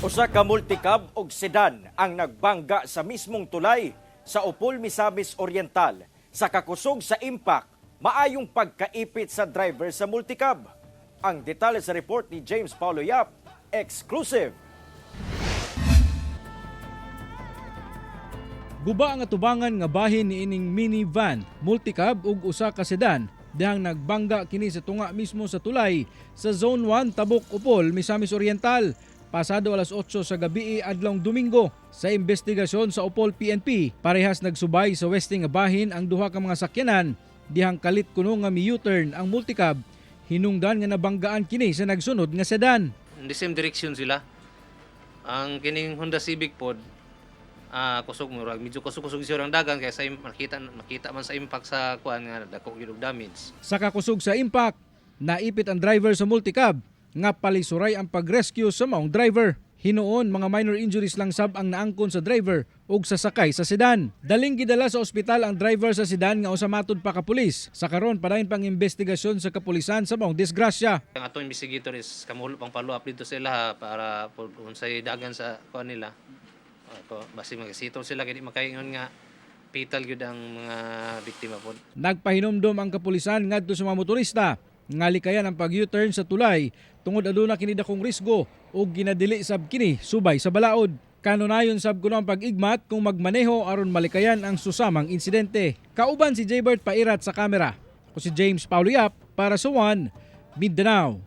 Usa ka multicab og sedan ang nagbangga sa mismong tulay sa Opol, Misamis Oriental. Sa kakusog sa impact, maayong pagkaipit sa driver sa multicab. Ang detalye sa report ni James Paulo Yap, exclusive. Guba ang atubangan nga bahin ni ining minivan, multicab ug usa ka sedan dihang nagbangga kini sa tunga mismo sa tulay sa Zone 1, Tabuk, Opol, Misamis Oriental. Pasado alas 8 sa gabi adlong Domingo. Sa investigasyon sa Opol PNP, parehas nagsubay sa westing nga bahin ang duha ka mga sakyanan dihang kalit kuno nga mi-U-turn ang multicab, hinungdan nga nabanggaan kini sa nagsunod nga sedan. In the same direction sila. Ang kining Honda Civic pod, kusog, murag medyo kusog-kusog siya ang dagan kaya sa makita makita man sa impact sa kuan nga dako gyud og damage. Sa kakusog sa impact, naipit ang driver sa multicab nga palisuray ang pag-rescue sa maong driver. Hinuon, mga minor injuries lang sab ang naangkon sa driver ug sa sakay sa sedan. Daling gidala sa ospital ang driver sa sedan nga usa matud pa ka pulis. Sa karon, padayon pang investigasyon sa kapulisan sa maong disgrasya. Ang atong investigator is kamulo pang follow up dito sila ha, para pod unsay dagan sa kuan nila. Ko basi magasitol sila kay di makaingon nga fatal gyud ang mga biktima pod. Nagpahinomdom ang kapulisan ngadto sa mga motorista nga likayan ang pag-U-turn sa tulay tungod aduna kini dakong risgo ug ginadili sab kini subay sa balaod. Kanunayon sab kuno ang pag-igmat kung magmaneho aron malikayan ang susamang insidente. Kauban si Jaybert Pairat sa kamera. Ako si James Paulo Yap para sa One Mindanao.